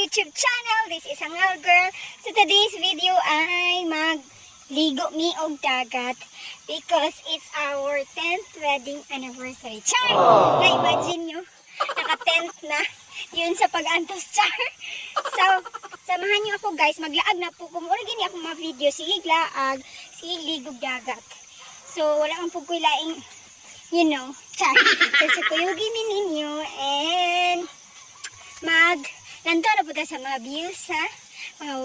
YouTube channel. This is Hangal Girl. So today's video ay magligo mi og dagat because it's our 10th wedding anniversary. Char! Na-imagine nyo, naka-10th na yun sa pag-antos, char. So, samahan nyo ako, guys, maglaag na po. Kung mura gini akong mga video, sige laag, sige ligog dagat. So, wala ang pugkoy laing char. So, sukuyugi mi ninyo and mag lantaw na po ta sa mga views, ha? Mga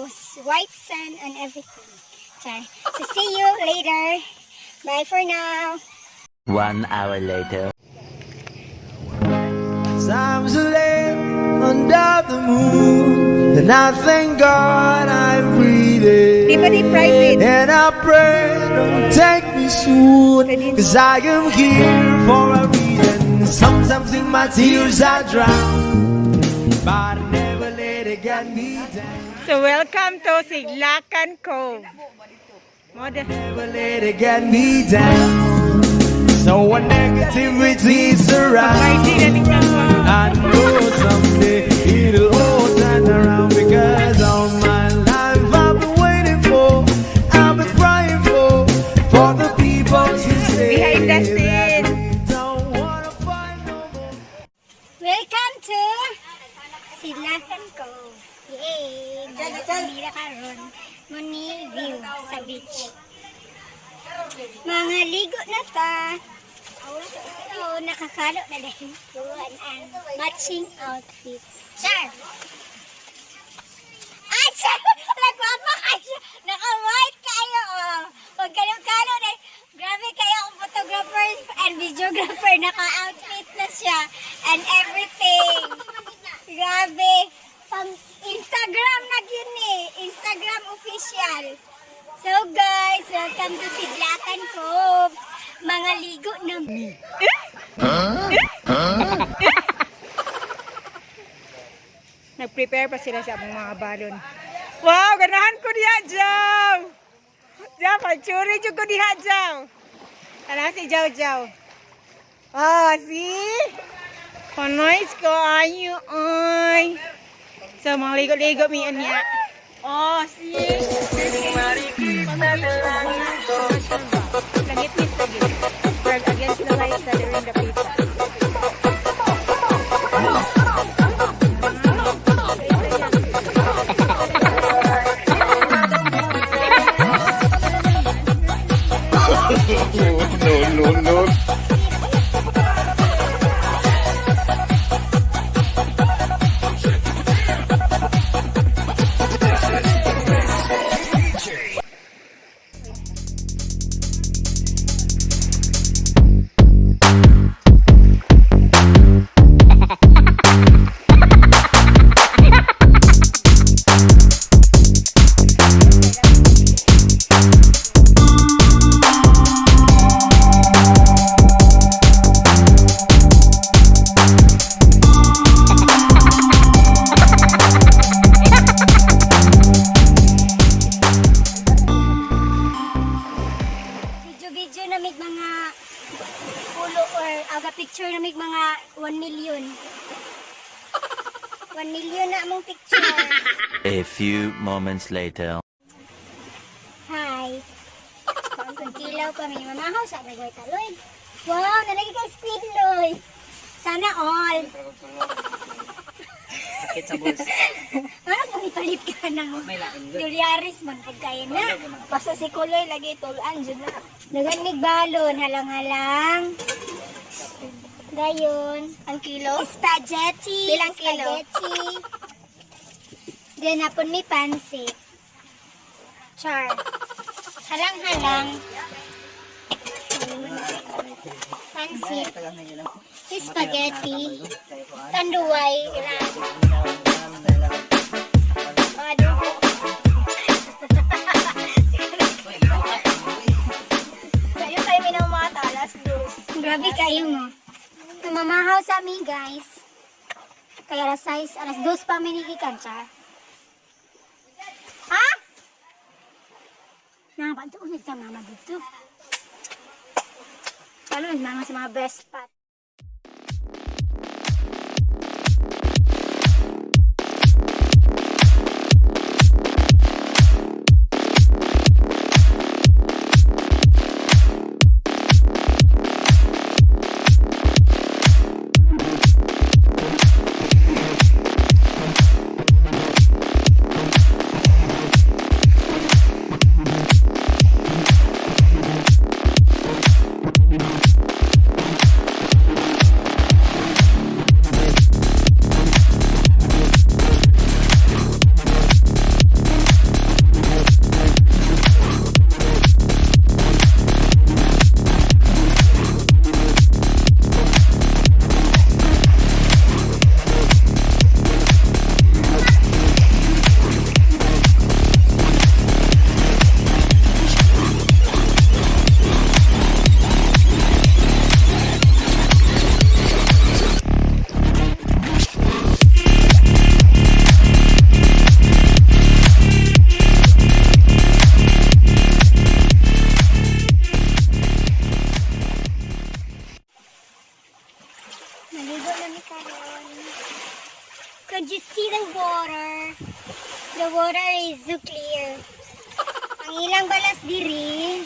white sand and everything. Char. So, see you later. Bye for now. One hour later. Times are late under the moon, and I thank God I'm breathing. Di ba di private? And I pray don't take me soon, 'cause I am here for a reason. Sometimes in my tears I drown, but I never let it get me down. So welcome to Sidlakan Cove. Mo Never let it get me down. So when negativity surrounds, Party na ni Grandpa. I know someday it'll all turn around because all my life I've been waiting for, I've been crying for the people to say Behind the that scene. We don't wanna fight no more. Welcome to Sidlakan Cove. Yay! Mga karon. Muni view sa beach. Mga ligo na ta. So, nakakalo na din ko ang matching outfit. Char! Ay, char! Nagwapa kayo! Naka-white kayo, oh! Huwag kalo-kalo na. Grabe kayo ang photographer and videographer. Naka-outfit na siya. And everything. Grabe. Pang Instagram na yun eh. Instagram official. So guys, welcome to Sidlakan Cove. Mga ligo na. Nag-prepare pa sila sa among mga balon. Wow, ganahan ko diha, Jaw! Jaw, pagtsuri jud ko diha, Jaw. Ano si Jaw Jaw? Oh, see? Oh, nice ko ayo ay. So, mga ligo-ligo mi niya. Oh, see? Langit ni Drag against the light sa during the pizza. No, no. Video-video na mig mga pulo or aga picture na mig mga 1 million. 1 million na among picture. A few moments later. Hi. Kilaw pa mi mamahaw sa nagway taloy. Wow, nalagi kay squid loy. Sana all. Sakit sa bulsa. Ano kung ipalit ka ng May lain doon. dolyaris man pagkain na. Basta si Kuloy lagi tulaan dyan na. Dagan mig balon, halang-halang. Dayon. Ang kilo? Spaghetti. Bilang kilo? Spaghetti. Then, apon may pansit. Char. Halang-halang. Pansit. Spaghetti. Tanduay. Mga dugo. Kayo kayo may mga talas, dos. Grabe kayo mo. Namamahaw sa amin, guys. Kaya alas 6, alas 2 pa minigikan, char. Ha? Nakapagtuon sa mama dito. Paano nagmama sa mga best spot? Could you see the water? The water is so clear. Ang ilang balas diri.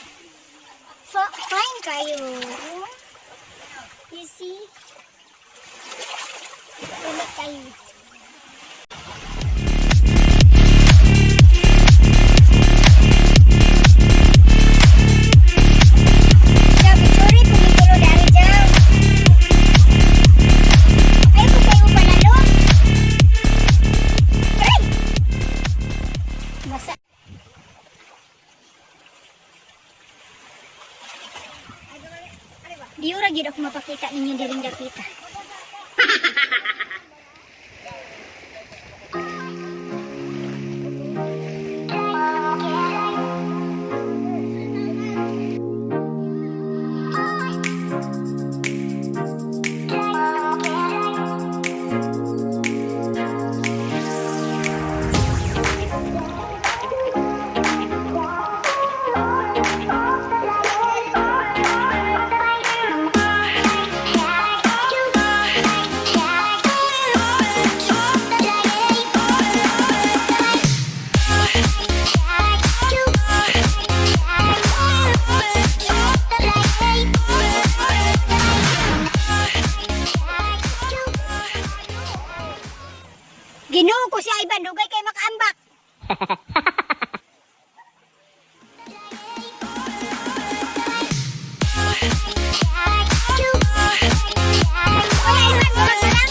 Fine kayo. You see? Wala kayo. Jaw, picture pumitulo dari, Jaw. Ay, kung kayo palalo. Ay! Masa. Di ura gyud ako mapakita ninyo diring dapita. Ginoo ko si Ivan, dugay kay makaambak. Oy, Ivan, magkasalamat.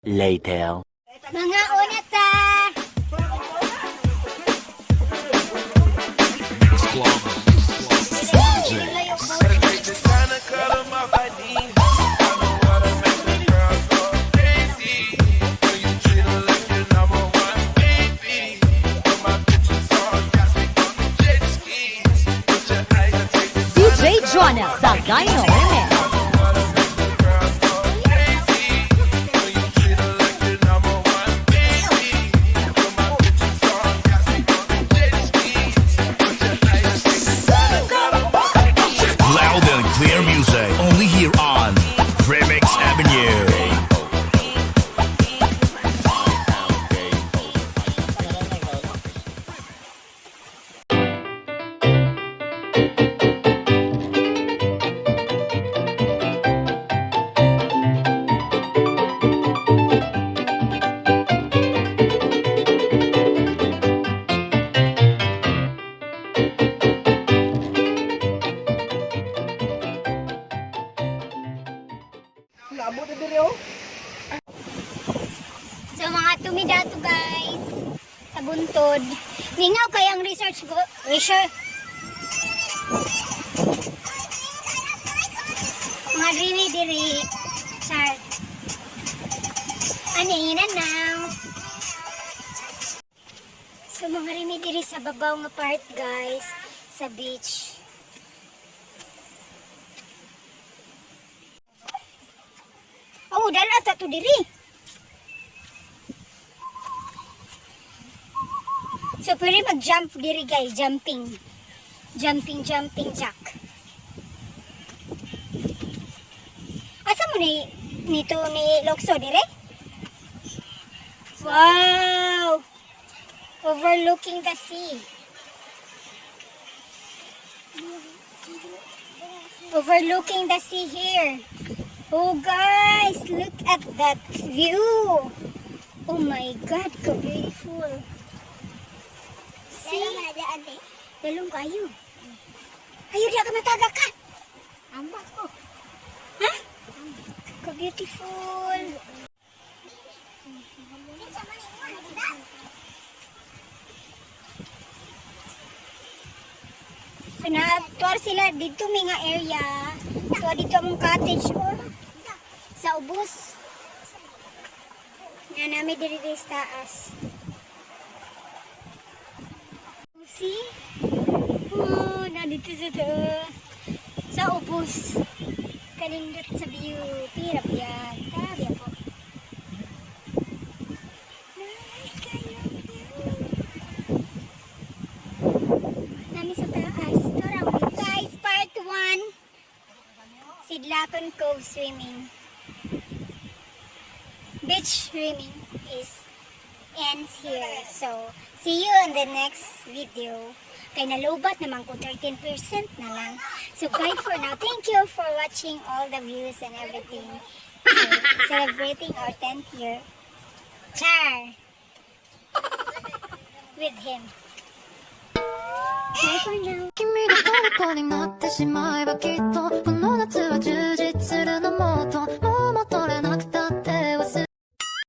Later. Mga una ta. DJ Jonel Sagayno Remix. Loud and clear music, only here on Remix Avenue. Labo na diri oh. So mga tumidato, guys, sa buntod. Ningaw kay ang research go research. Mga diri diri. Char. Ani na now. So mga rimi diri sa babaw nga part, guys, sa beach. Oh, dala ta to diri. So, pwede mag-jump diri, guys. Jumping. Jumping, jumping, jack. Asa mo ni nito ni Lokso dire? Wow! Overlooking the sea. Overlooking the sea here. Oh guys, look at that view. Oh my God, how beautiful. See? Lalong kayo. Ayo, di ka mataga ka. Ambak ko. Ha? Ka beautiful. So na tuwar sila dito may nga area. Tuwa dito among cottage or sa ubos. Nga nami diri diri sa taas. See? Oh, nandito sa taas. Sa ubos. Kanindot sa view. Pirap yan. Tabi po. Nice kayo view. Nami sa taas. Torang guys, part 1. Sidlakon Cove swimming. Beach swimming is ends here. So, see you on the next video. Kay nalobat naman ko, 13% na lang. So, bye for now. Thank you for watching all the views and everything. So, celebrating our 10th year. Char! With him. Bye for now. 君の虜になってしまえばきっとこの夏は充実するのもっと